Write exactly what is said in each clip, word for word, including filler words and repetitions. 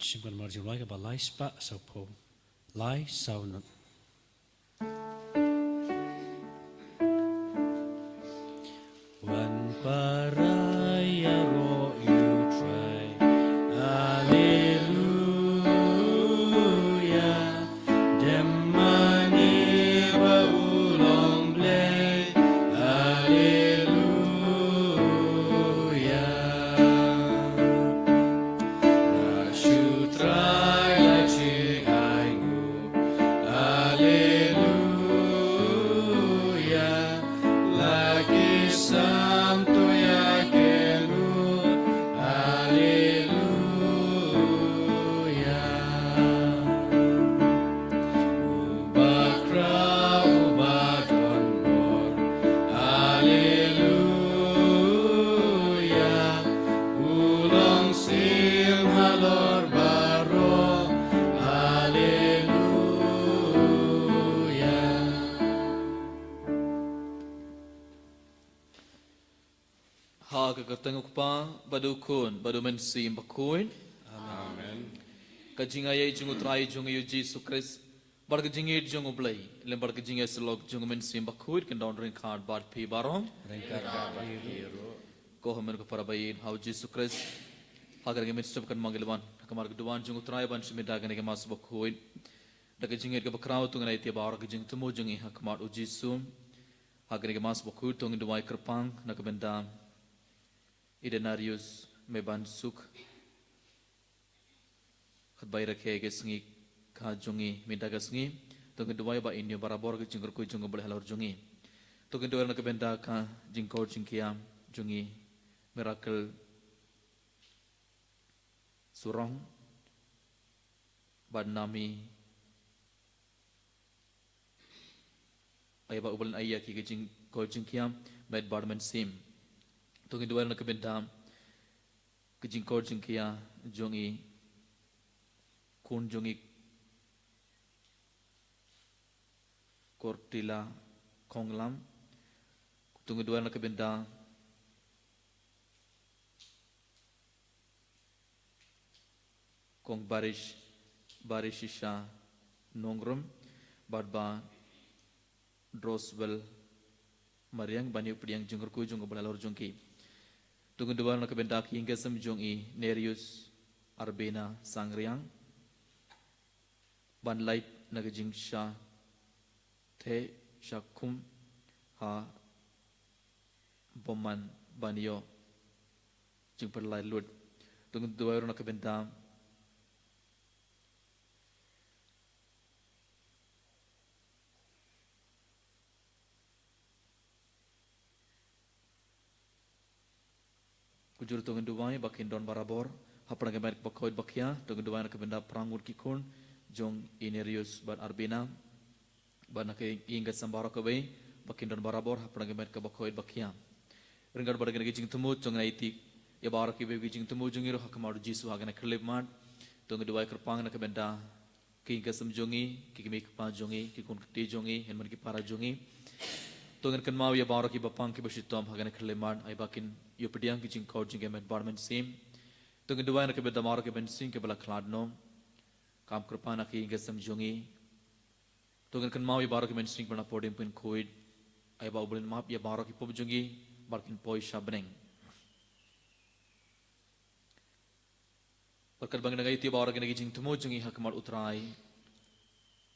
Shim kan mar jingwai kaba lai spah saw phew lai saw nut. Wan para ïaroh ïa u Trai. Haleluya. Dem mane ba u long Blei. Haleluya. Na shu Trai la jngai nguh. Haleluya. La ki sam to ïa kynduh. Haleluya. Uba khraw, uba don bor. Haleluya. U long siem halor baroh. Haleluya. Ha ka kyrteng u Kpa, bad u Khun, bad u Mynsiem Bakhuid. Amen. Ka jingaiei jong u Trai jong ngi u Jisu Khrist, bad ka jingïeit jong u Blei, lem bad ka jingïasyllok jong u Mynsiem Bakhuid, kan don ryngkat bad phi baroh. Ryngkat bad phi ruh. Ko hynmen ko para baieit ha u Jisu Khrist. Ha kane ka mynstep kan mang ki lwan, ha ka mar ka duwan jong u Trai ban shu mynta kane ka Mass Bakhuid. Da ka jingïeit kaba khraw to ngin aiti baroh ka jingthmu jong ngi ha khmat u Jisu. Ha kane ka Mass Bakhuid to ngin duwai kyrpang na ka bynta i Denarius Mebansuk. Khatwei rakhe ka sngi ka jong ngi mynta ka sngi. To ngin duwai ba in ïoh barabor ka jingkyrkhu jong u Blei halor jong ngi. To ngin duwai na ka bynta ka jingkor jingkhiah jong ngi Miracle Surong. Bad Nami. Ai ba u Blei un ai ïa ki ka jingkor jingkhiah, met bad mynsiem. To ngin duwai na ka bynta ka jingkor jingkhiah jong i khun jong i Kortila Khonglam. To ngin duwai na ka bynta Kong Barish, Barishisha Nongrum, bad Bah Droswell Mariang, ban ïoh pdiang jingkyrkhu jong u Blei halor jong ki. To ngin duwai na ka bynta ki ïing ki sem jong i Nerius Arbena Sangriang. Ban lait na ka jingshah theh shah khum ha Bymman ban ïoh jingpynlait lut. To ngin duwai ruh na ka bynta Kujur to ngin duwai ba kin don barabor hapdeng ka met kaba khuid ba khia. To ngin duwai na ka bynta phra ngut ki khun jong i Nerius bad Arbina. Bad na ka ïing ka sem baroh kawei ba kin don barabor hapdeng ka met kaba khuid ba khia. Ryngkat bad kane ka jingthmu to ngin aiti ïa baroh kiwei ki jingthmu jong ngi ruh ha khmat u Jisu ha kane ka khyllipmat. To ngin duwai kyrpang na ka bynta ki ïing ki sem jong ngi, ki kmie ki kpa jong ngi, ki khun ki kti jong ngi, hynmen ki para jong ngi. To ngin kynmaw ïa baroh kiba pang kiba shitom ha kane ka khyllipmat, ai ba kin ïoh pdiang ki jingkor jong ki met bad mynsiem. To ngin duwai na ka bynta baroh ki mynsiem kiba la khlad noh. Kam kyrpang na ki ïing ki sem jong ngi. To ngin kynmaw ïa baroh ki mynsiem kiba na pdeng pdeng khuid. Ai ba u Blei un map ïa baroh ki pop jong ngi, ba kin poi sha bneng. Bad katba ngi dang aiti baroh kine ki jingthmu jong ngi ha khmat u Trai,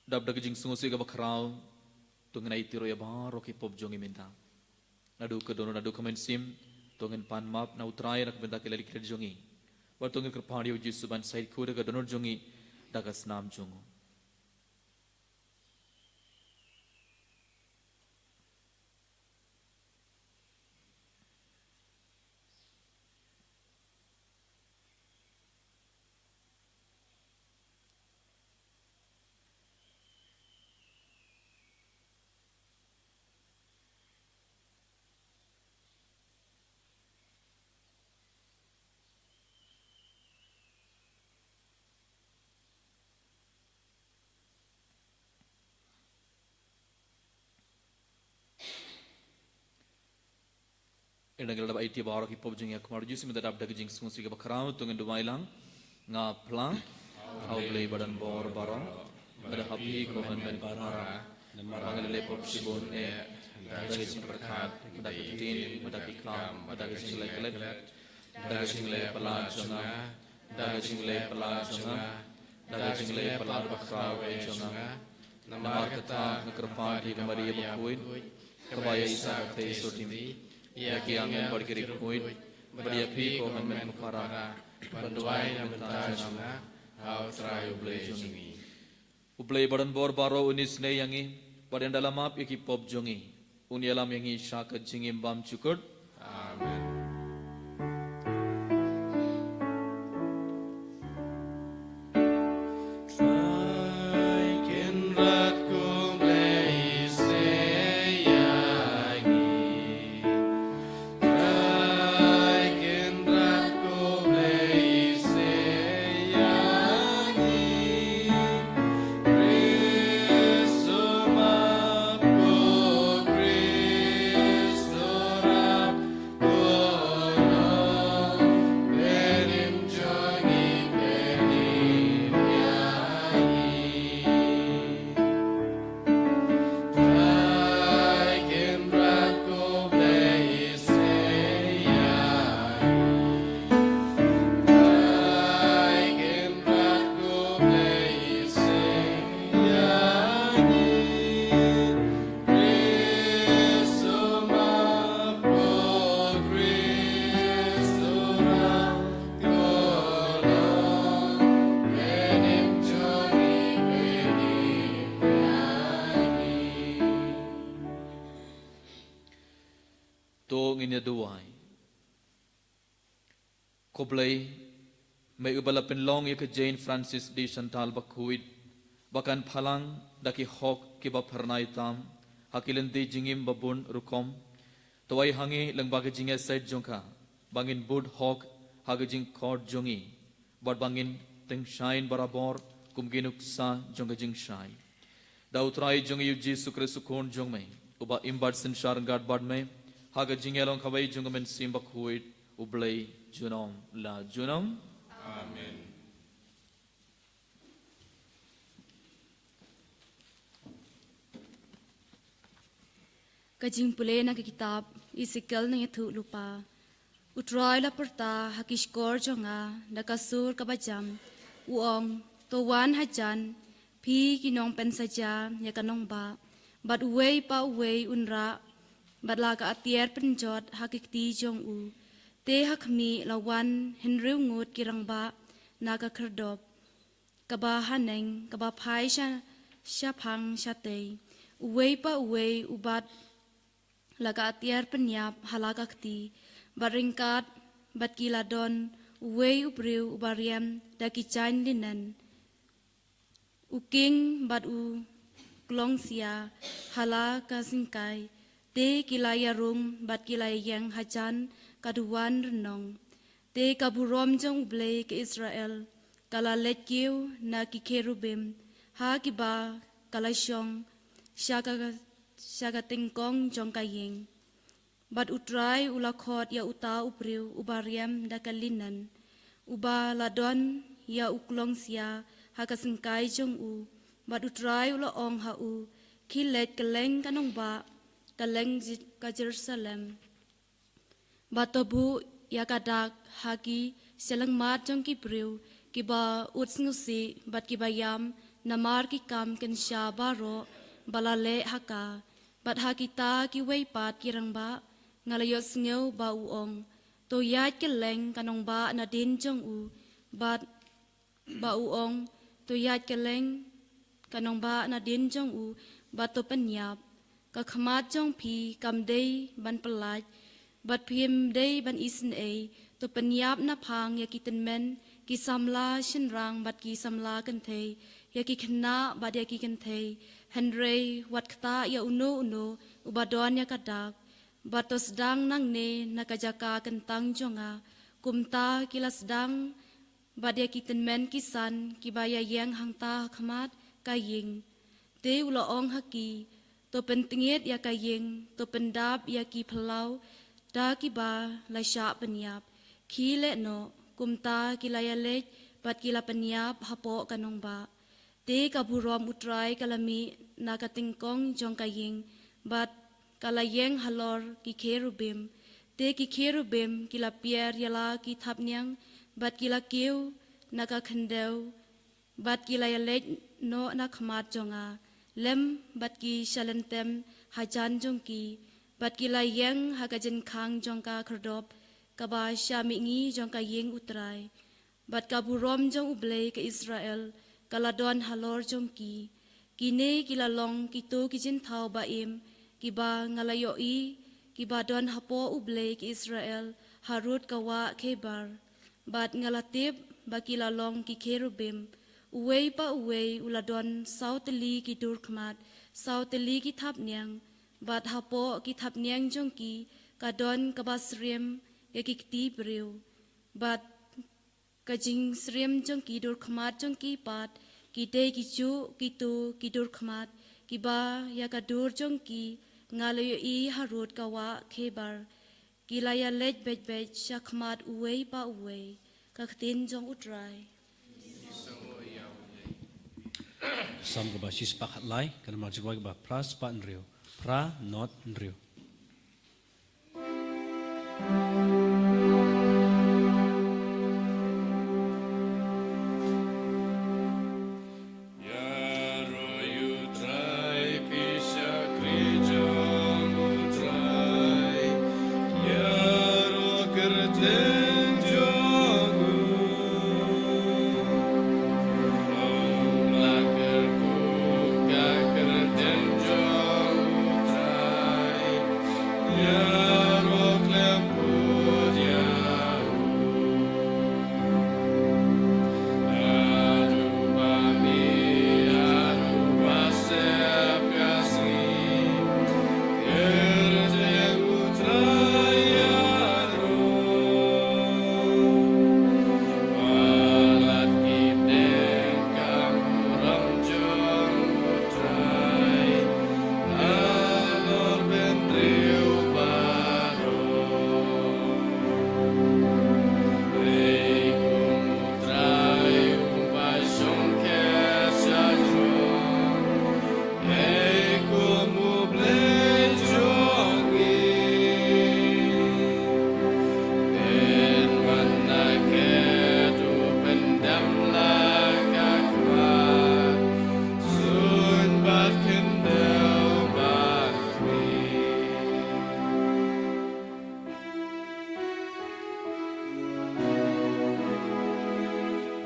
dap da ka jingsngewsih kaba khraw, to ngin aiti ruh ïa baroh ki pop jong ngi mynta. Naduh ka dohnud naduh ka mynsiem, to ngin pan map na u Trai na ka bynta ki lad ki klet jong ngi. Bad to ngin kyrpad ïa u Jisu ban shait khun da ka dohnud jong ngi, da ka snam jong u. Ynda ngi la dep aiti baroh ki pop jong ngi ha khmat u Jisu mynta dap da ka jingsngewsih kaba khraw, to ngin duwai lang. Nga phla. Ha U Blei ba don bor baroh, bad ha phi ko hynmen para, namar ba ngi la leh pop shibun eh, da ka jingpyrkhat, da ka ktien, da ka kam, da ka jingleh klet, da ka jingleh palat jong nga, da ka jingleh palat jong nga, da ka jingleh palat bakhraw eh jong nga. Namar kata nga kyrpad ïa ka Maria bakhuid, kaba ïa i Isah ka kti suti, ïa ki angel bad ki riewkhuid, bad ïa phi ko hynmen para, ban duwai na ka bynta jong nga ha U Trai U Blei jong ngi. U Blei ba don bor baroh un isynei ïa ngi, bad un da la map ïa ki pop jong ngi, un ïalam ïa ngi sha ka jingim bymjukut. Amen. Trai Kynrad ko Blei, isynei ïa ngi. Trai Kynrad ko Blei, isynei ïa ngi. Khrist u map, ko Khrist u rap, To ngin ïa duwai. Ko Blei, me uba la pynlong ïa ka Jane Frances de Chantal bakhuid, ba kan phalang da ki hok kiba phyrnai tam ha ki lynti jingim ba bun rukom. To ai ha ngi lyngba ka jingïaseng jong ka, ba ngin bud hok ha ka jingkhot jong ngi, bad ba ngin tyngshaiñ barabor kum ki nuksa jong ka jingshai. Da U Trai jong ngi U Jisu Khrist U Khun jong me, uba im bad synshar ryngkat bad me ha ka jingïalong kawei jong ka Mynsiem Bakhuid, U Blei junom la junom. Amen. Ka jingpule na ka kitab Ezekiel nangïathuhlypa. U Trai u la pyrta ha ki shkor jong nga da ka sur kaba jam, u ong, to wan hajan, phi ki nongpynsaja ïa ka nongbah, bad uwei pa uwei un rah, bad la ka atiar pynjot ha ki kti jong u. Te ha khmih la wan hynriew ngut ki rangbah na ka khyrdop kaba haneng, kaba phai sha, shaphang shatei. Uwei pa uwei u bat la ka atiar pynïap ha la ka kti, bad ryngkat bad ki la don uwei u briew uba riam da ki jaiñ linen, u king bad u klong sia ha la ka syngkai. Te ki la ïarung bad ki la ïeng hajan ka duwan rnong. Te ka burom jong U Blei ka Israel ka la leit kiew na ki kherubim, ha kiba ka la shong sha ka, sha ka tyngkong jong ka ïing. Bad U Trai u la khot ïa uta u briew uba riam da ka linen, uba la don ïa u klong sia ha ka syngkai jong u. Bad U Trai u la ong ha u, khie leit kylleng ka nongbah, kylleng Ji-, ka Jerusalem. Bad to buh ïa ka dak ha ki shyllangmat jong ki briew kiba ud sngewsih bad kiba ïam namar ki kam kynsha baroh ba la leh ha ka. Bad ha kita kiwei pat ki rangbah nga la ïohsngew ba u ong, to ïaid kylleng ka nongbah nadien jong u, bad ba u ong, to ïaid kylleng ka nongbah nadien jong u, bad to pynïap. Ka khmat jong phi kam dei ban pyllait, bad phim dei ban isynei. To pynïap naphang ïa ki tymmen, ki samla shynrang bad ki samla kynthei, ïa ki khynnah bad ïa ki kynthei. Hynrei wat ktah ïa uno uno uba don ïa ka dak. Bad to sdang nangne na ka jaka kyntang jong nga, kumta ki la sdang bad ïa ki tymmen ki san kiba ïaïeng hangta ha khmat ka ïing. Te u la ong ha ki, to pyntngiat ïa ka ïing, to pyndap ïa ki phyllaw da kiba la shah pynïap. Khie leh noh. Kumta ki la ïaleit bad ki la pynïap hapoh ka nongbah. Te ka burom U Trai ka la mih na ka tyngkong jong ka ïing, bad ka la ïeng halor ki kherubim. Te ki kherubim ki la pier ïa la ki thapniang, bad ki la kiew na ka khyndew, bad ki la ïaleit noh na khmat jong nga, lem bad ki shyllangthem hajan jong ki, bad ki la ïeng ha ka jingkhang jong ka khyrdop kaba sha mihngi jong ka ïing U Trai. Bad ka burom jong U Blei ka Israel ka la don halor jong ki. Kine ki la long kito ki jingthaw ba-im kiba nga la ïohi, kiba don hapoh U Blei ka Israel harud ka wah Khebor. Bad nga la tip ba ki la long ki kherubim, uwei pa uwei u la don saw tylli ki dur khmat, saw tylli ki thapniang, bad hapoh ki thapniang jong ki ka don kaba syriem ïa ki kti briew. Bad ka jingsyriem jong ki dur khmat jong ki pat ki dei ki juh kito ki dur khmat kiba ïa ka dur jong ki nga la ïohi harud ka wah Khebor. Ki la ïaleit beit beit sha khmat uwei pa uwei. Ka ktien jong U Trai. Salm kaba shispah khatlai, ka namar jingkwai kaba phra spah hynriew, phra not hynriew.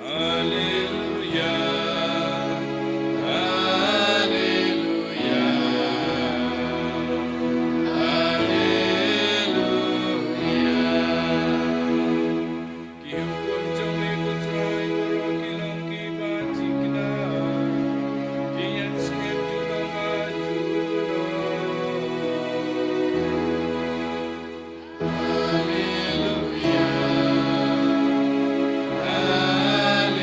Haleluya, haleluya, haleluya. Ki hukum jong me ko Trai baroh ki long kiba thikna, ki ïeng skhem junom ha junom. Haleluya, haleluya,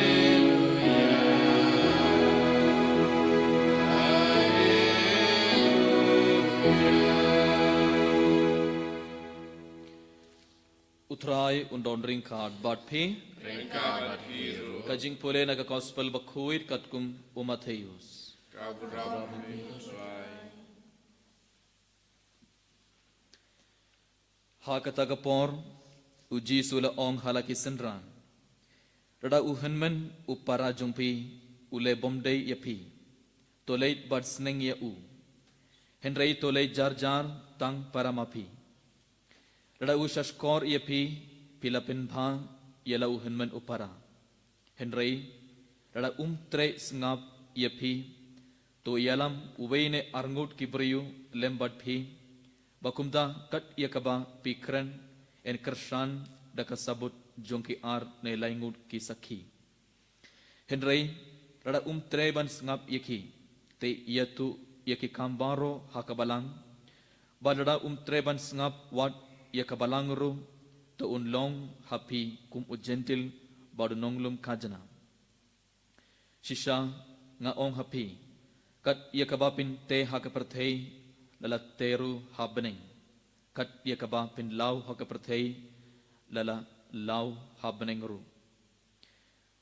haleluya. U Trai un don ryngkat bad phi. Ryngkat bad phi ruh. Ka jingpule na ka Gospel bakhuid katkum u Mathaios. Ka burom ïa me ko Trai. Ha kata ka por, u Jisu u la ong ha la ki synran, lada u hynmen u para jong phi u leh bymdei ïa phi, to leit bad sneng ïa u. Hynrei to leit jar jar tang para ma phi. Lada u shahshkor ïa phi, phi la pynbha ïa la u hynmen u para. Hynrei lada um treh sngap ïa phi, to ïalam uwei ne arngut ki briew lem bad phi, ba kumta kat ïa kaba phi kren yn kyrshan da ka sabut jong ki ar ne laingut ki sakhi. Hynrei lada um treh ban sngap ïa ki, te ïathuh ïa ki kam baroh ha ka balang. Bad lada um treh ban sngap wat ïa ka balang ruh, to un long ha phi kum u jentil bad u nonglum khajna. Shisha nga ong ha phi, kat ïa kaba phin teh ha ka pyrthei, la la teh ruh ha bneng. Kat ïa kaba phin law ha ka pyrthei, la la law ha bneng ruh.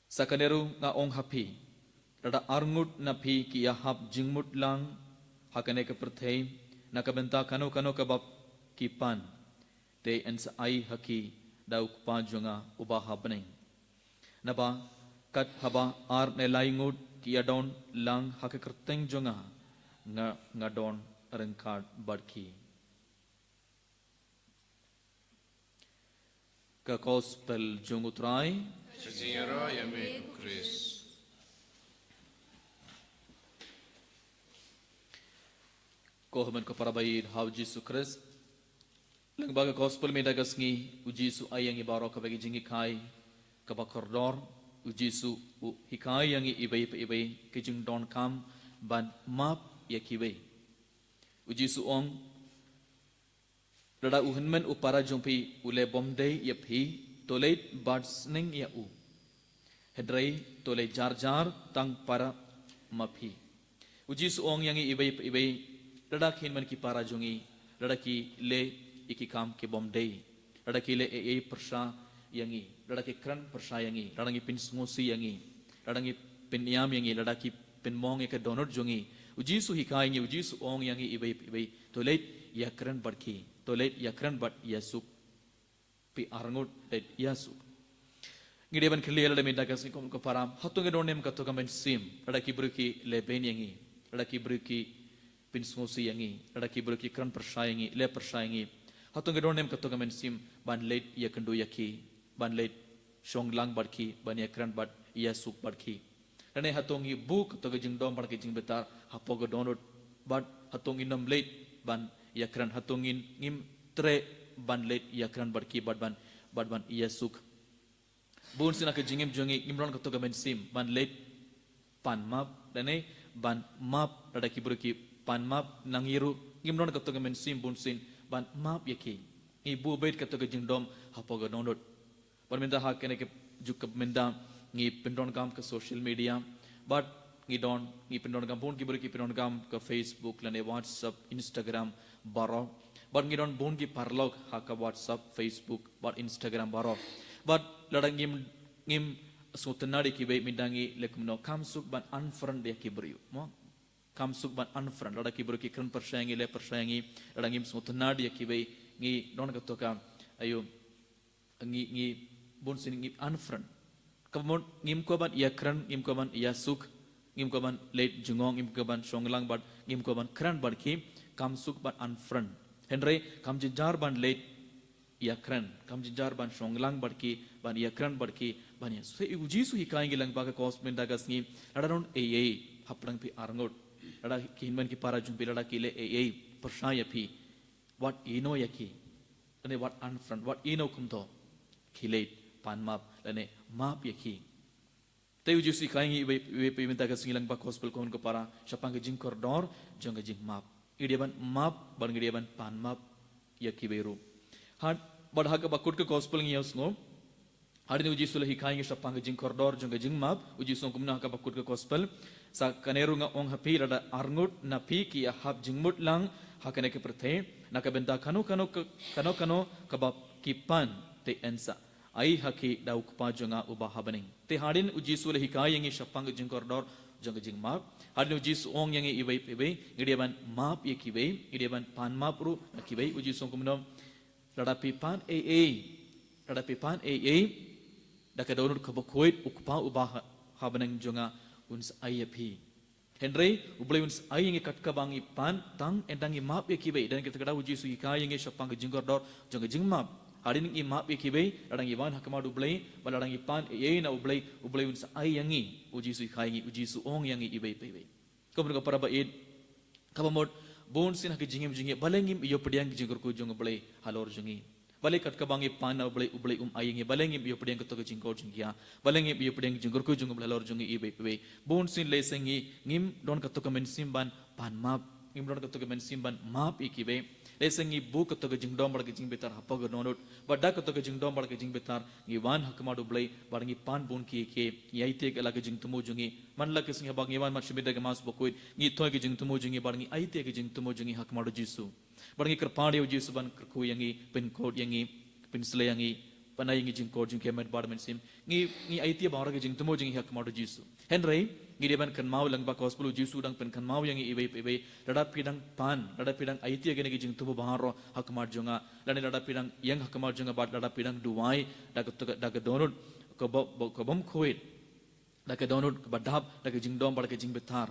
Sa kane ruh nga ong ha phi, lada arngut na phi ki ïahap jingmut lang ha kane ka pyrthei na ka bynta kano kano kaba ki pan, te yn sa ai ha ki da u Kpa jong nga uba ha bneng. Naba kat haba ar ne lai ngut ki ïadon lang ha ka kyrteng jong nga, nga, nga don ryngkat bad ki. Ka Gospel jong U Trai. Ka jingïaroh ïa me ko Khrist. Ko hynmen ko para ba ïeit ha U Jisu Khrist. Lyngba ka Gospel mynta ka sngi, U Jisu ai ïa ngi baroh kaba ki jinghikai kaba kordor. U Jisu u hikai ïa ngi iwei pa iwei ki jingdonkam ban map ïa kiwei. U Jisu ong, lada u hynmen u para jong phi u leh bymdei ïa phi, to leit bad sneng ïa u. Hynrei to leh jar jar tang para ma phi. U Jisu ong ïa ngi iwei pa iwei, lada ki hynmen ki para jong ngi, lada ki leh ïa ki kam ki bymdei, lada ki leh ei ei pyrshah ïa ngi, lada ki kren pyrshah ïa ngi, lada ngi pynsngewsih ïa ngi, lada ngi pynïam ïa ngi, lada ki pynmong ïa ka dohnud jong ngi. U Jisu hikai ngi, U Jisu ong ïa ngi iwei pa iwei, to leit ïakren bad ki, to leit ïakren bad ïasuk. Phi arngut, leit ïasuk. Ngi dei ban kylli lada mynta ka sngi kum ko para, hato ngi don ne em kato ka mynsiem lada ki briew ki leh beiñ ïa ngi, lada ki briew ki pynsngewsih ïa ngi, lada ki briew ki kren pyrshah ïa ngi, leh pyrshah ïa ngi? Hato ngi don ne em kato ka mynsiem ban leit ïakynduh ïa ki, ban leit shong lang bad ki, ban ïakren bad ïasuk bad ki? Lane hato ngi buh kato ka jingdom bad ka jingbitar hapoh ka dohnud, bad hato ngin ym leit ban ïakren, hato ngin, ngim treh ban leit ïakren bad ki bad ban, bad ban ïasuk? Bun sien ha ka jingim jong ngi ngim don kato ka mynsiem ban leit pan map, lane ban map lada ki briew ki pan map na ngi ruh, ngim don kato ka mynsiem bun sien ban map ïa ki. Ngi buh beit kato ka jingdom hapoh ka dohnud. Bad mynta ha kane ka juk kaba mynta ngi pyndonkam ka social media, bad ngi don, ngi pyndonkam, bun ki briew ki pyndonkam ka Facebook lane WhatsApp, Instagram baroh. Bad ngi don bun ki paralok ha ka WhatsApp, Facebook bad Instagram baroh. Bad lada ngim, ngim sngewtynnad ïa kiwei, mynta ngi leh kumno? Kam suk ban unfriend ïa ki briew, mo? Kam suk ban unfriend. Lada ki briew ki kren pyrshah ïa ngi, leh pyrshah ïa ngi, lada ngim sngewtynnad ïa kiwei, ngi don kato ka, aïu, ngi, ngi bun sien ngi unfriend. Kaba mut ngim kwah ban ïakren, ngim kwah ban ïasuk, ngim kwah ban leit jngoh, ngim kwah ban shong lang bad, ngim kwah ban kren bad ki, kam suk ban unfriend. Hynrei kam jynjar ban leit ïakren, kam jynjar ban shong lang bad ki, ban ïakren bad ki, ban ïa. Te U Jisu hikai ngi lyngba ka Gospel mynta ka sngi, lada don ei ei hapdeng phi arngut, lada ki hynmen ki para jong phi, lada ki leh ei ei pyrshah ïa phi, wat ïehnoh ïa ki, lane wat unfriend, wat ïehnoh kumto. Khie leit pan map lane map ïa ki. Te U Jisu hikai ngi iwei, iwei, iwei mynta ka sngi lyngba ka Gospel ko hynmen ko para, shaphang ka jingkordor jong ka jingmap. Ngi dei ban map bad ngi dei ban pan map ïa kiwei ruh. Had, bad ha kaba kut ka Gospel ngi ïohsngew, hadien U Jisu u la hikai ngi shaphang ka jingkordor jong ka jingmap, U Jisu u ong kumno ha kaba kut ka Gospel: Sa kane ruh nga ong ha phi, lada arngut na phi ki ïahap jingmut lang ha kane ka pyrthei na ka bynta kano kano ka, kano kano kaba ki pan, te yn sa ai ha ki da U Kpa jong nga uba ha bneng. Te hadien U Jisu u la hikai ïa ngi shaphang ka jingkordor jong ka jingmap, hadien U Jisu u ong ïa ngi iwei pa iwei, ngi dei ban map ïa kiwei, ngi dei ban pan map ruh na kiwei. U Jisu u ong kumno? Lada phi pan ei ei, lada phi pan ei ei da ka dohnud kaba khuid, U Kpa uba ha, ha bneng jong nga un sa ai ïa phi. Hynrei U Blei un sa ai ïa ngi kat kaba ngi pan, tang ynda ngi map ïa kiwei. Dei na kata ka daw U Jisu u hikai ïa ngi shaphang ka jingkordor jong ka jingmap. Hadien ngi map ïa kiwei, lada ngi wan ha khmat U Blei, bad lada ngi pan ei ei na U Blei, U Blei un sa ai ïa ngi. U Jisu u hikai ïa ngi, U Jisu u ong ïa ngi iwei pa iwei. Ko hynmen ko para ba ïeit, kaba mut bun sien ha ka jingim jong ngi, balei ngim ïoh pdiang ka jingkyrkhu jong U Blei halor jong ngi? Balei kat kaba ngi pan na U Blei, U Blei um ai ïa ngi? Balei ngim ïoh pdiang kato ka jingkor jingkhiah? Balei ngim ïoh pdiang ka jingkyrkhu jong U Blei halor jong ngi iwei pa iwei? Bun sien lehse ngi ngim don kato ka mynsiem ban pan map, ngim don kato ka mynsiem ban map ïa kiwei. Lehse ngi buh kato ka jingdom bad ka jingbitar hapoh ka dohnud, bad da kato ka jingdom bad ka jingbitar ngi wan ha khmat U Blei bad ngi pan bun kiei kiei, ngi aiti ïa la ka jingthmu jong ngi. Man la ka sngi haba ngi wan mat sha mynta ka Mass bakhuid, ngi thoh ïa ka jingthmu jong ngi bad ngi aiti ïa ka jingthmu jong ngi ha khmat U Jisu. Bad ngi kyrpad ïa U Jisu ban kyrkhu ïa ngi, pynkhuid ïa ngi, pynsleh ïa ngi, Pynai ïa ngi jingkor jingkmen bad mynsiem. Ngi, ngi aiti ïa baroh ki jingthmu jong ngi ha khmat u Jisu. Hynrei, ngi dei ban kynmaw lyngba gospel u Jisu u dang pynkynmaw ïa ngi iwei pa iwei. Lada phi dang pan, lada phi dang aiti ïa kine ki jingthmu baroh ha khmat jong nga. Lane lada phi dang ïeng ha khmat jong nga bad lada phi dang duwai da ka, da ka dohnud kaba, kaba bym khuid. Da ka dohnud kaba dap, da ka jingdom bad da ka jingbitar.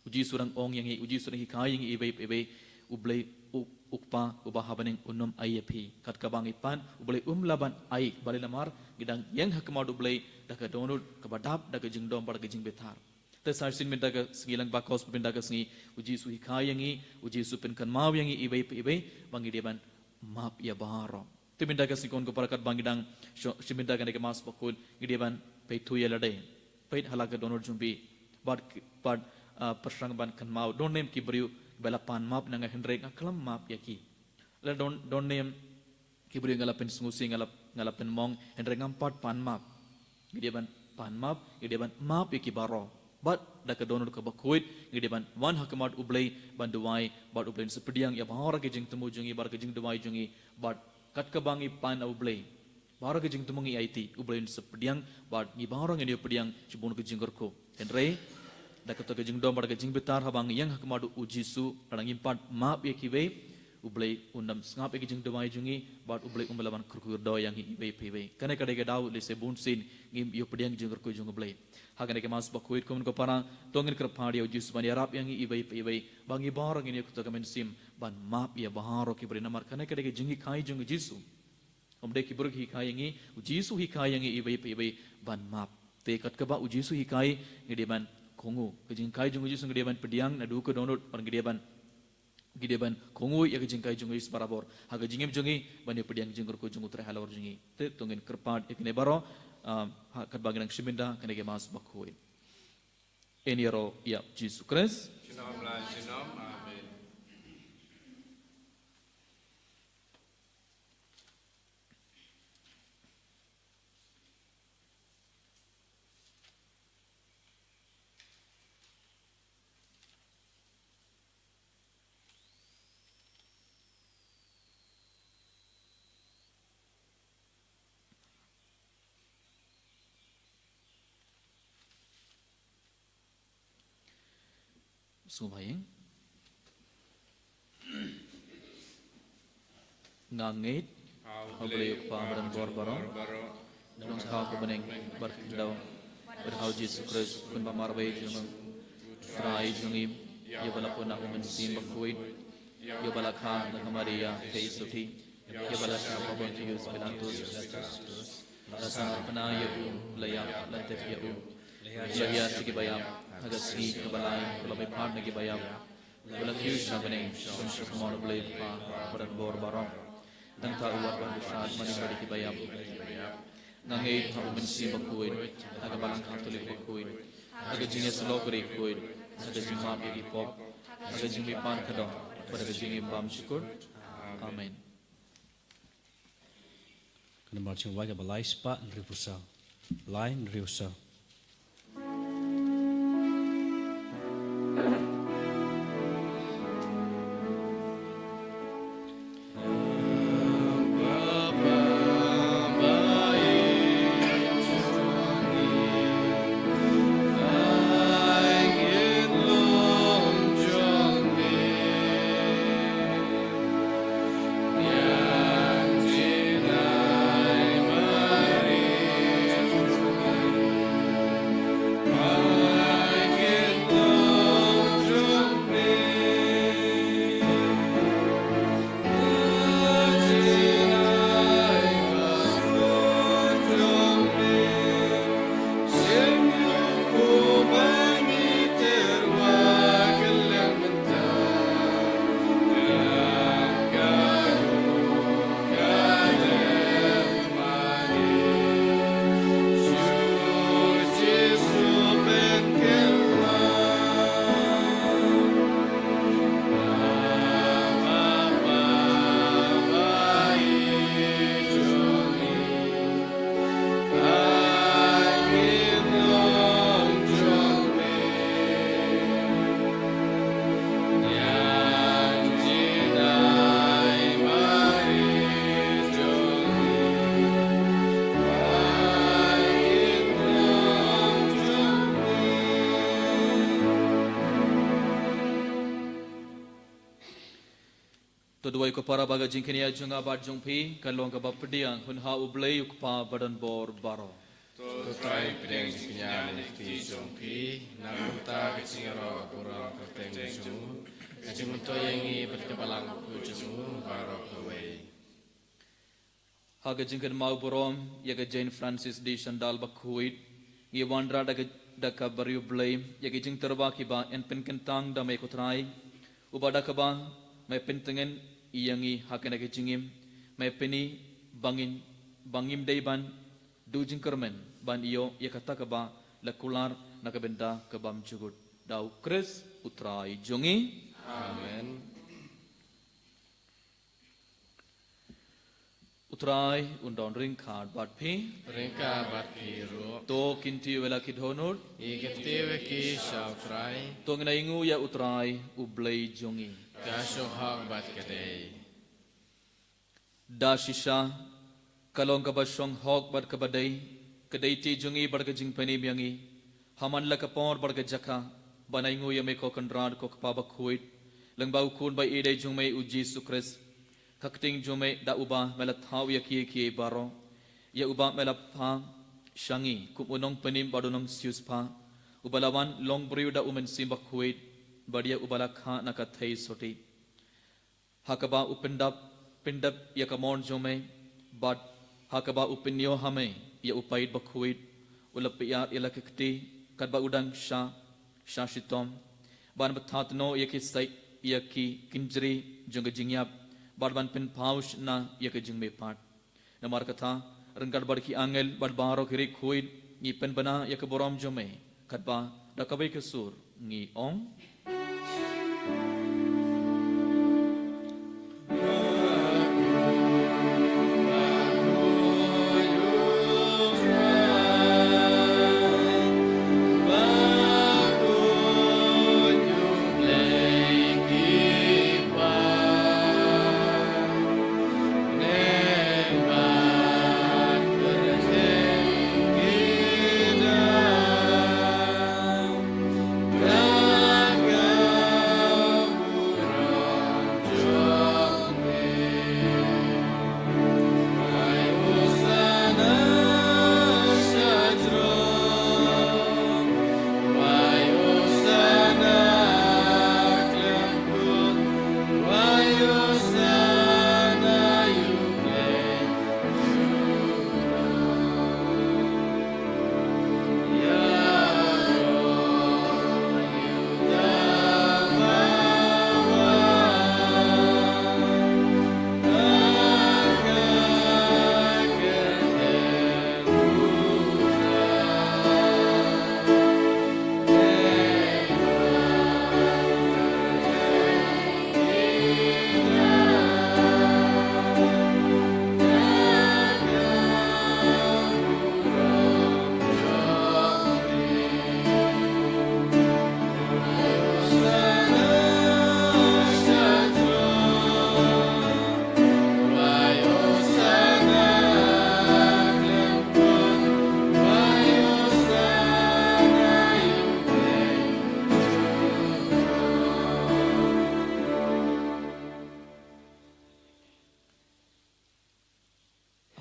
U Jisu u dang ong ïa ngi, u Jisu u dang hikai ïa ngi iwei pa iwei, U Blei u, U Kpa uba ha bneng un ym ai ïa phi kat kaba ngi pan, U Blei um lah ban ai, balei namar ngi dang ïeng ha khmat U Blei da ka dohnud kaba dap, da ka jingdom bad da ka jingbitar. Te sa shisien mynta ka sngi lyngba gospel mynta ka sngi, u Jisu u hikai ïa ngi, u Jisu u pynkynmaw ïa ngi iwei pa iwei ba ngi dei ban map ïa baroh. Te mynta ka sngi ko hynmen ko para katba ngi dang shu, shu mynta kane ka Mass Bakhuid, ngi dei ban peit thuh ïa lade. Peit ha la ka dohnud jong phi. Bad, bad, ah, pyrshang ban kynmaw. Don ne em ki briew ba la pan map na nga hynrei nga khlem map ïa ki. La don, don ne em ki briew nga la pynsngewsih, nga la, nga la pynmong hynrei ngam pat pan map. Ngi dei ban pan map, ngi dei ban map ïa ki baroh. Bad da ka dohnud kaba khuid, ngi dei ban wan ha khmat U Blei ban duwai, bad U Blei un sa pdiang ïa baroh ki jingthmu jong ngi, baroh ki jingduwai jong ngi, bad kat kaba ngi pan ha U Blei. Baroh ki jingthmu ngi aiti, U Blei un sa pdiang, bad ngi baroh ngin ïoh pdiang shibun ki jingkyrkhu. Hynrei da kato ka jingdom bad ka jingbitar haba ngi ïeng ha khmat u Jisu, lada ngim pat map ïa kiwei, U Blei un ym sngap ïa ki jingduwai jong ngi, bad U Blei um lah ban kyrkhu kyrdoh ïa ngi iwei pa iwei. Kane ka dei ka daw lehse bunsien ngim ïoh pdiang jingkyrkhu jong U Blei. Ha kane ka Mass Bakhuid ko hynmen ko para, to ngin kyrpad ïa u Jisu ban ïarap ïa ngi iwei pa iwei, ba ngi baroh ngin ïoh kato ka mynsiem ban map ïa baroh ki briew namar kane ka dei ka jinghikai jong u Jisu. Ym dei ki briew ki hikai ïa ngi, u Jisu u hikai ïa ngi iwei pa iwei ban map. Te kat kaba u Jisu u hikai, ngi dei ban kohnguh. Ka jinghikai jong u Jisu ngi dei ban pdiang naduh ka dohnud, bad ngi dei ban, ngi dei ban kohnguh ïa ka jinghikai jong u Jisu barabor ha ka jingim jong ngi, ban ïoh pdiang jingkyrkhu jong u Trai halor jong ngi. Te to ngin kyrpad ïa kine baroh, ah, ha katba ngi dang shim bynta kane ka Mass Bakhuid. Yn ïaroh ïa u Jisu Khrist. Junom la junom. Amen. Sngewbha ïing. Nga ngeit ha U Blei U Kpa ba don bor baroh, Nongthaw ka bneng bad ka khyndew, bad ha u Jisu Khrist u Khun ba marwei jong u Trai jong ngi, ïa ba la pun na u Mynsiem Bakhuid, ïa ba la kha na ka Maria theisotti, ïa ba la shah ha u Pontius Pilatus, la sah ha pynïaid ïa u, la ïap, la tep ïa u, la ïaid sha kiba ïap, ha ka sngi kaba lai u la mihpat na kiba ïap, u la kiew sha bneng, shong sha ka mon U Blei U Kpa ba don bor baroh. Nangta u wan ban bishar mane bad kiba ïap. Nga ngeit ha u Mynsiem Bakhuid, ha ka Balang Katholik bakhuid, ha ka jingïasyllok bakhuid, ha ka jingmap ïa ki pop, ha ka jingmihpat khadduh, bad ha ka jingim bymjukut. Amen. Ka nambar jingwai kaba lai spah hynriewphew saw. Lai hynriewphew saw. To duwai ko para ba ka jingkñia jong nga bad jong phi kan long kaba pdiang hun ha U Blei U Kpa badonbor baroh. To Trai pdiang jingkñia na ka kti jong phi, na ka bynta ka jingïaroh burom kyrteng jong u, ka jingmyntoi ïa ngi bad ka balang bakhuid jong u baroh kawei. Ha ka jingkynmaw burom ïa ka Jane Frances de Chantal bakhuid, ngi wanrah da ka, da ka bariewblei ïa ki jingtyrwa kiba yn pynkyntang da me ko Trai, uba da kaba me pyntngen ïa ngi ha kane ka jingim, me pyni ba ngin, ba ngim dei ban duh jingkyrmen ban ïoh ïa kata kaba la kular na ka bynta ka bymjukut. Da U Khrist U Trai jong ngi. Amen. U Trai un don ryngkat bad phi. Ryngkat bad phi ruh. To kyntiew ïa la ki dohnud. Ngi kyntiew ïa ki sha U Trai. To ngin ainguh ïa U Trai U Blei jong ngi. Ka shong hok bad ka dei. Da shisha ka long kaba shong hok bad kaba dei, ka dei ti jong ngi bad ka jingpynim ïa ngi. Ha man la ka por bad ka jaka ban ainguh ïa me ko Kynrad ko Kpa bakhuid, lyngba U Khun ba ïeit jong me U Jisu Khrist. Ka kting jong me da uba me la thaw ïa kiei kiei baroh, ïa uba me la phah sha ngi kum u nongpynim bad u nongsiewspah, uba la wan long briew da U Mynsiem Bakhuid, bad ïa uba la kha na ka theisotti. Ha kaba u pyndap, pyndap ïa ka mon jong me, bad ha kaba u pynïoh ha me ïa U Paid Bakhuid, u la pynïar ïa la ka kti katba u dang sha, sha shitom, ban pyntngen noh ïa ki sait, ïa ki kynjri jong ka jingïap, bad ban pynpaw shynna ïa ka jingmihpat. Namar kata, ryngkat bad ki angel bad baroh ki riewkhuid, ngi pynbna ïa ka burom jong me, katba da kawei ka sur ngi ong.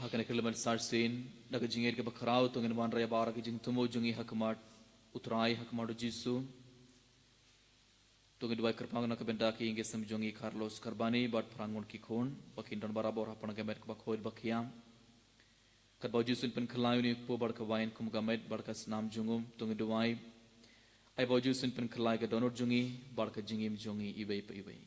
Ha kane ka lymmen sarsien, da ka jingngeit kaba khraw, to ngin wanrah ïa baroh ki jingthmu jong ngi ha khmat U Trai, ha khmat U Jisu. To ngin duwai kyrpang na ka bynta ki ïing ki sem jong ngi Carlos Karbani bad Phrang Ngun ki khun, ba kin don barabor ha pdeng ka met kaba khuid ba khia. Katba U Jisu un pynkhlaiñ ïa u kpu bad ka wain kum ka met bad ka snam jong u, to ngin duwai. Ai ba U Jisu un pynkhlaiñ ka dohnud jong ngi bad ka jingim jong ngi iwei pa iwei.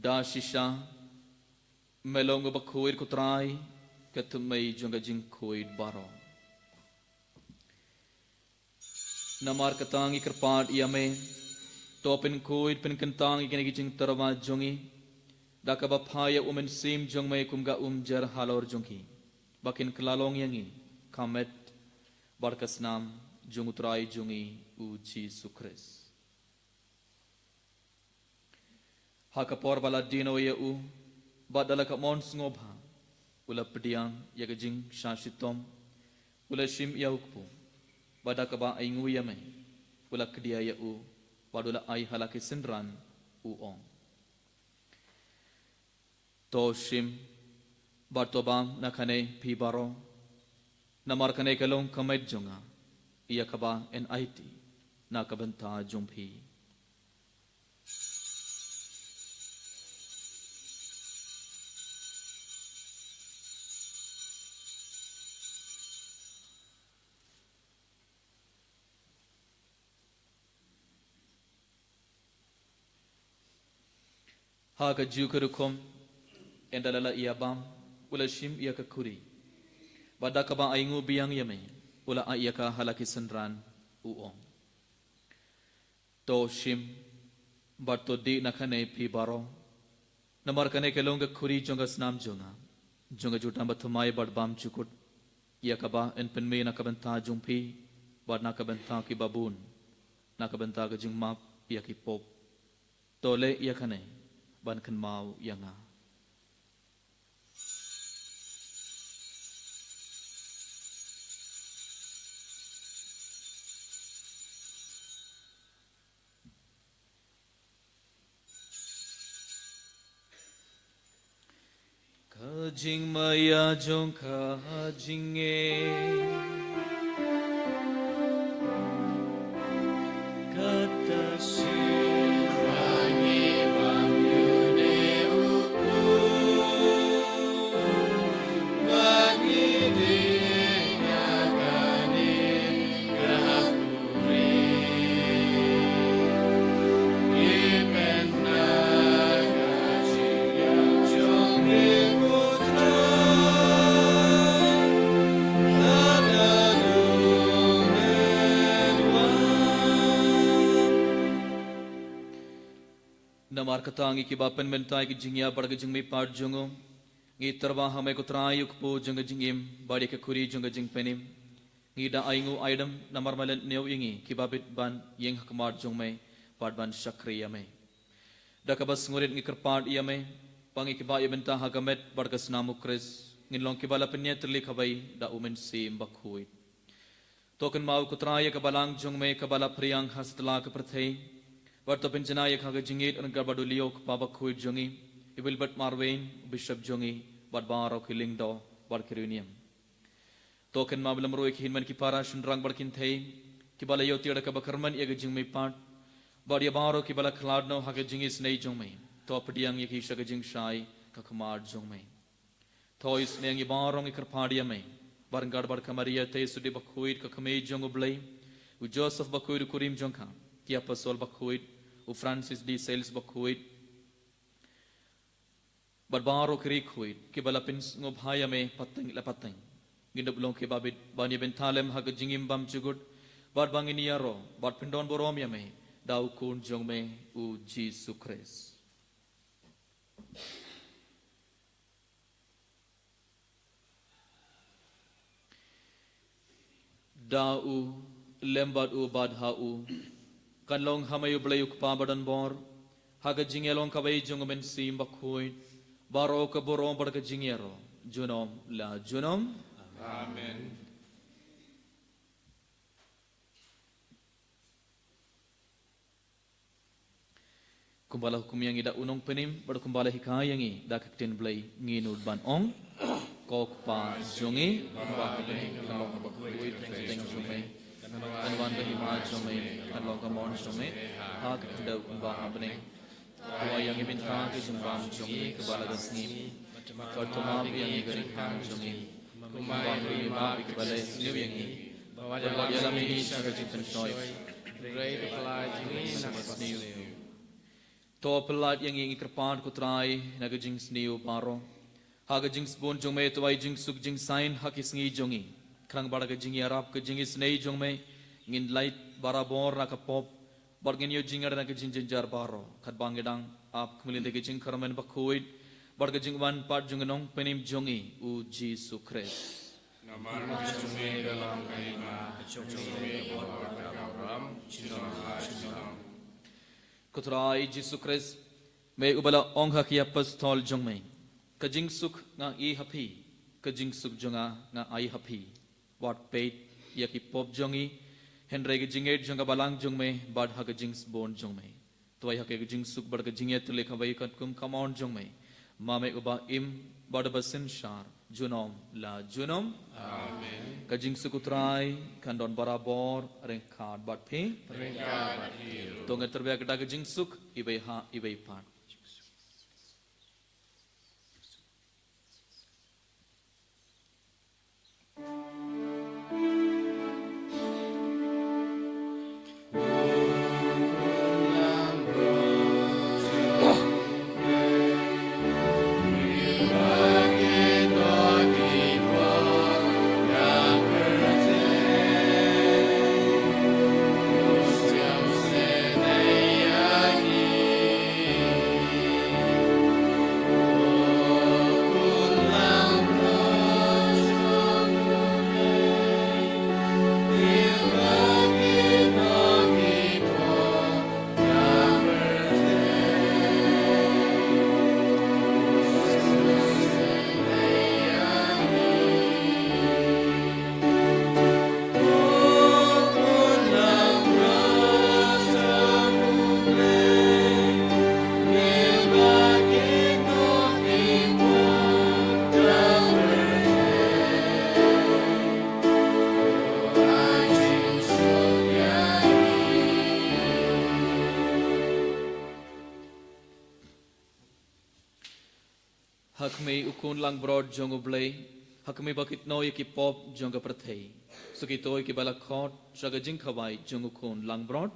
Da shisha me long uba khuid ko Trai, ka thymmei jong ka jingkhuid baroh. Namar kata ngi kyrpad ïa me, to pynkhuid pynkyntang ïa kine ki jingtyrwa jong ngi, da kaba phah ïa U Mynsiem jong me kum ka umjer halor jong ki, ba kin kylla long ïa ngi ka met bad ka snam jong U Trai jong ngi U Jisu Khrist. Ha ka por ba la die noh ïa u, bad da la ka mon sngewbha, u la pdiang ïa ka jingshah shitom, u la shim ïa u kpu, Bad da kaba ainguh ïa me, u la kdiah ïa u, bad u la ai ha la ki synran, u ong: To shim, bad to bam na kane phi baroh. Namar kane ka long ka met jong nga, ïa kaba yn aiti na ka bynta jong phi. Ha kajuh ka rukom, ynda la la ïa bam, u la shim ïa ka khuri. Bad da kaba ainguh biang ïa me, u la ai ïa ka ha la ki synran, u ong: To shim, bad to dih na kane phi baroh. Namar kane ka long ka khuri jong ka snam jong nga, jong ka jutang bathymmai bad bymjukut, ïa kaba yn pynmih na ka bynta jong phi, bad na ka bynta kiba bun, na ka bynta ka jingmap ïa ki pop. To leh ïa kane ban kynmaw ïa nga. Ka jingmaïa jong ka jingim. Kata sien ba ngi bam ïa une u khun, ba ngi dih ïa kane ka khuri. Ngi pynda ka jingïap jong ngi, ko Trai, lada dang wan. Namar kata ngi kiba pynmynta ïa ka jingïap bad ka jingmihpat jong u, ngi tyrwa ha me ko Trai, u kpu jong ka jingim, bad ïa ka khuri jong ka jingpynim. Ngi da ainguh aidem namar me leh hynñiew ïa ngi kiba bit ban ïeng ha khmat jong me bad ban shakri ïa me. Da kaba sngewrit ngi kyrpad ïa me, ba ngi kiba ïa bynta ha ka met bad ka snam u Khrist, ngin long kiba la pynïatylli kawei da u Mynsiem Bakhuid. To kynmaw ko Trai ïa ka balang jong me kaba la phriang ha satlak ka pyrthei, bad to pynjanai ïa ka ha ka jingïeit ryngkat bad u Leo u kpa bakhuid jong ngi, i Wilbert Marwein, u Bishop jong ngi, bad baroh ki lyngdoh bad ki riewniam. To kynmaw lem ruh ïa ki hynmen ki para shynrang bad kynthei kiba la ïoh tiar da kaba kyrmen ïa ka jingmihpat, bad ïa baroh kiba la khlad noh ha ka jingisynei jong me. To pdiang ïa ki sha ka jingshai ka khmat jong me. To isynei ïa ngi baroh, ngi kyrpad ïa me, bad ryngkat bad ka Maria Theisotti bakhuid ka Kmie jong u Blei, u Joseph bakhuid u kurim jong ka, ki apostol bakhuid, u Francis de Sales bakhuid, bad baroh ki riewkhuid kiba la pynsngewbha ïa me pateng la pateng. Ngin dup long kiba bit ban ïa bynta lem ha ka jingim bymjukut, bad ba ngin ïaroh bad pyndonburom ïa me da u Khun jong me, u Jisu Khrist. Da u, lem bad u, bad ha u, kan long ha me u Blei u Kpa badonbor, ha ka jingïalong kawei jong u Mynsiem Bakhuid, baroh ka burom bad ka jingïaroh junom la junom. Amen. Kumba la hukum ïa ngi da u Nongpynim, bad kumba la hikai ïa ngi da ka ktien Blei, ngin nud ban ong: Ko Kpa jong ngi, uba ha bneng, kan long ha bakhuid ka kyrteng jong me, kan wan ka hima jong me, kan long ka mon jong me ha ka khyndew kumba ha bneng. To ai ïa ngi mynta ka jingbam jong ngi kaba la ka sngi, bad to map ïa ngi ka jingkhang jong ngi, kumba ngi map ïa kiba leh sniew ïa ngi, bad wat ïalam ïa ngi sha ka jingpynshoi, hynrei to pyllait ïa ngi na ka sniew. To pyllait ïa ngi, ngi kyrpad ko Trai, na ka jingsniew baroh. Ha ka jingsbun jong me to ai jingsuk jingsaiñ ha ki sngi jong ngi. Khnang ba da ka jingïarap ka jingisynei jong me, ngin lait barabor na ka pop, bad ngin ïoh jingngeit na ka jingjynjar baroh, katba ngi dang ap khmih lynti ka jingkyrmen bakhuid bad ka jingwan pat jong u Nongpynim jong ngi, u Jisu Khrist. Namar ka jong me ka long ka hima, ka jong me ka bor bad ka burom, junom la junom. Ko Trai Jisu Khrist, me uba la ong ha ki apostol jong me: Ka jingsuk nga ai ha phi, ka jingsuk jong nga nga ai ha phi. Wat peit ïa ki pop jong ngi, Hynrei ka jingngeit jong ka balang jong me bad ha ka jingsbun jong me, to ai ha ka jingsuk bad ka jingïatylli kaba ïa katkum ka mon jong me, ma me uba im bad uba synshar junom la junom. Amen. Ka jingsuk U Trai kan don barabor ryngkat bad phi. Ryngkat bad phi ruh. To ngin tyrwa da ka jingsuk, iwei ha iwei pat. Ha khmih u khun langbrot jong U Blei, ha khmih ba kit noh ïa ki pop jong ka pyrthei. Sa kito ïa ki ba la khot sha ka jingkhawai jong u khun langbrot.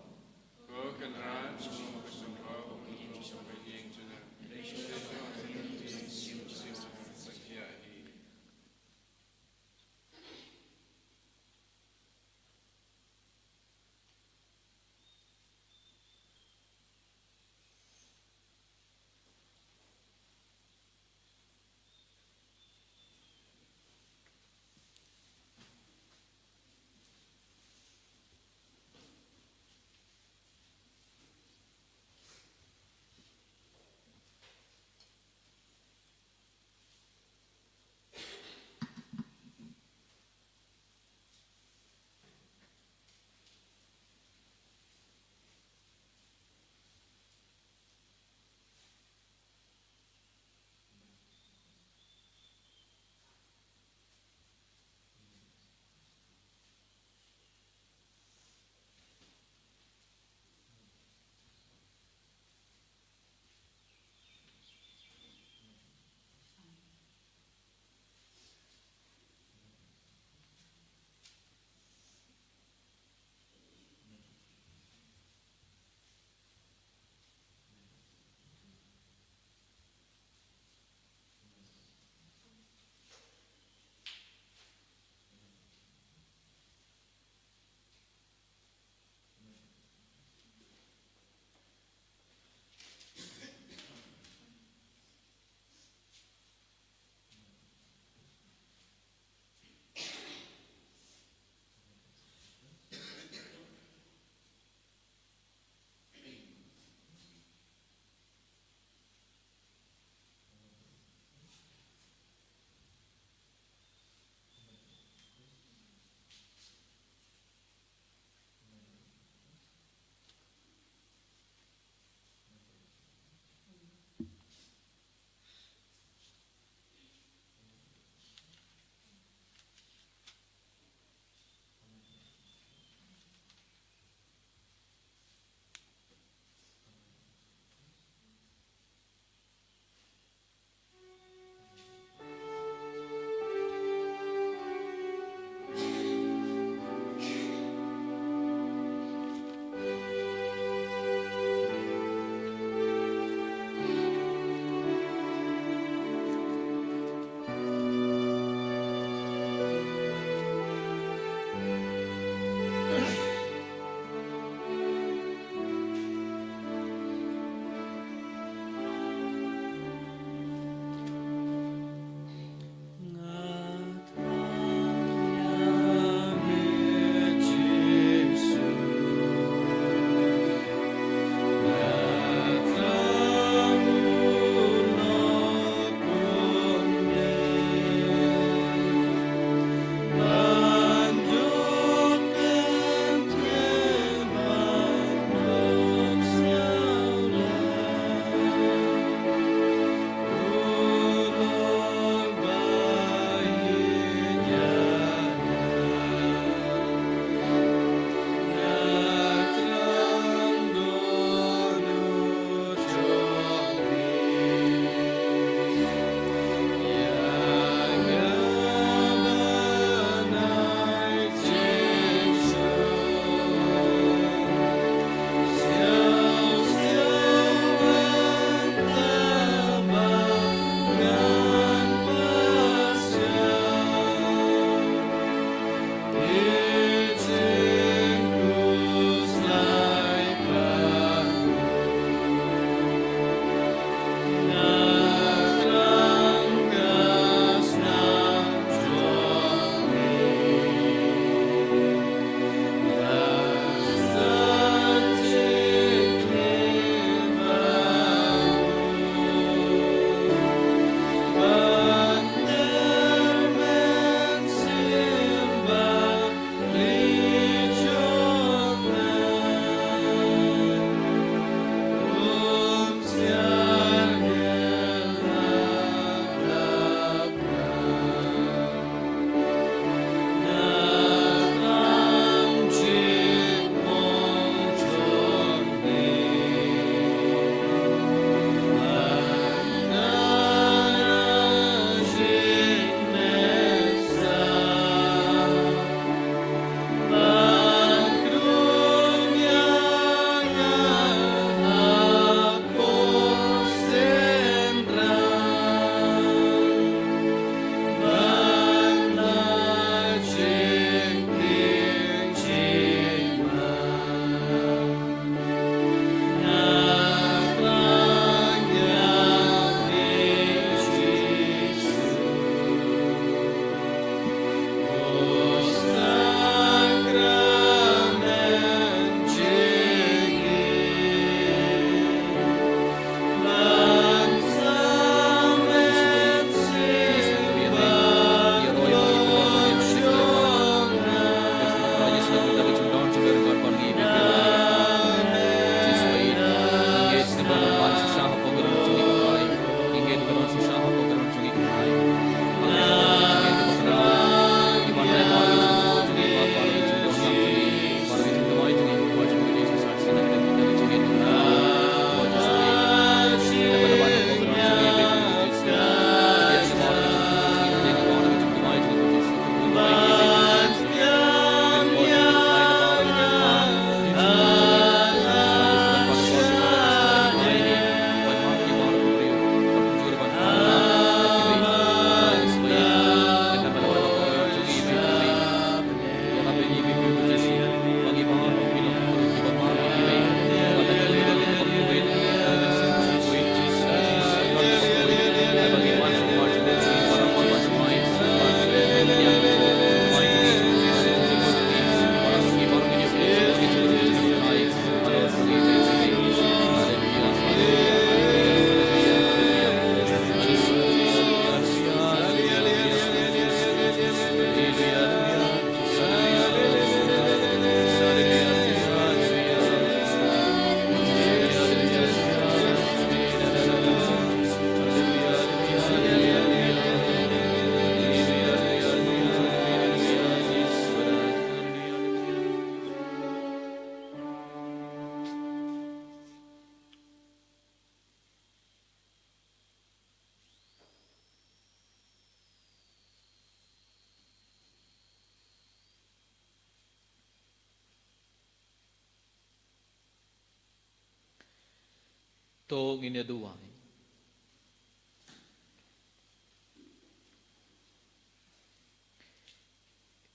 To ngin ïa duwai.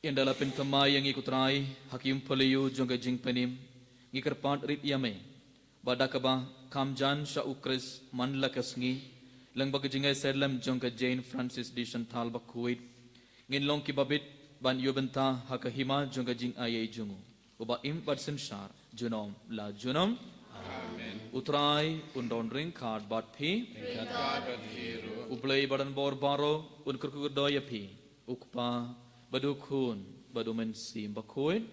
Ynda la pynthymmai ïa ngi ko Trai ha ki ïingpylliew jong ka jingpynim, ngi kyrpad rit ïa me ba da kaba kham jan sha u Khrist man la ka sngi, lyngba ka jingïasyrlem jong ka Jane Francis de Chantal Bakhuid, ngin long kiba bit ban ïoh bynta ha ka hima jong ka jingaiei jong u, uba im bad synshar junom la junom. Amen. U Trai un don ryngkat bad phi. Ryngkat bad phi ruh. U Blei ba don bor baroh un kyrkhu kyrdoh ïa phi, u Kpa bad u Khun bad u Mynsiem Bakhuid.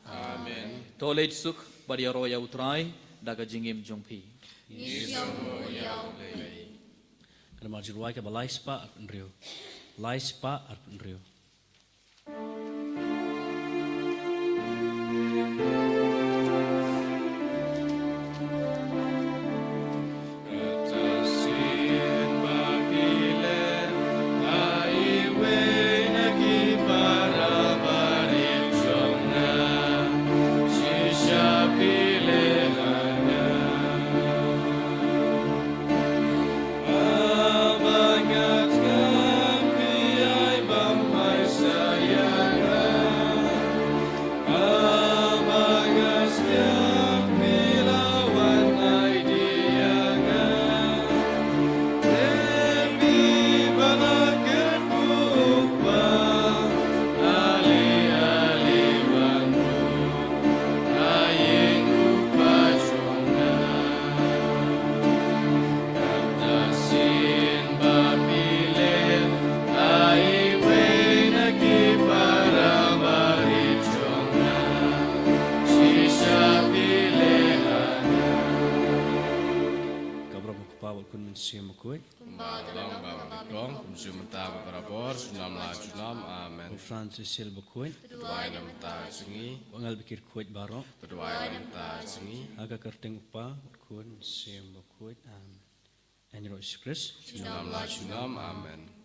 Amen. To leit suk bad ïaroh ïa u Trai da ka jingim jong phi. Ngi sngewbha ïa u Blei. Ka namar jingrwai kaba lai spah arphew hynriew. Lai spah arphew hynriew. Ka burom u Kpa bad u Khun Mynsiem Bakhuid. Kumba ka long ba nyngkong, kumjuh mynta bad barabor, junom la junom. Amen. U Francis Bakhuid. To duwai namar ka jong ngi. U angel bakhuid baroh. To duwai namar ka jong ngi. Ha ka kyrteng u Kpa, u Khun, Mynsiem Bakhuid. Amen. Ïa ngi ruh Jisu Khrist. Junom la junom. Amen.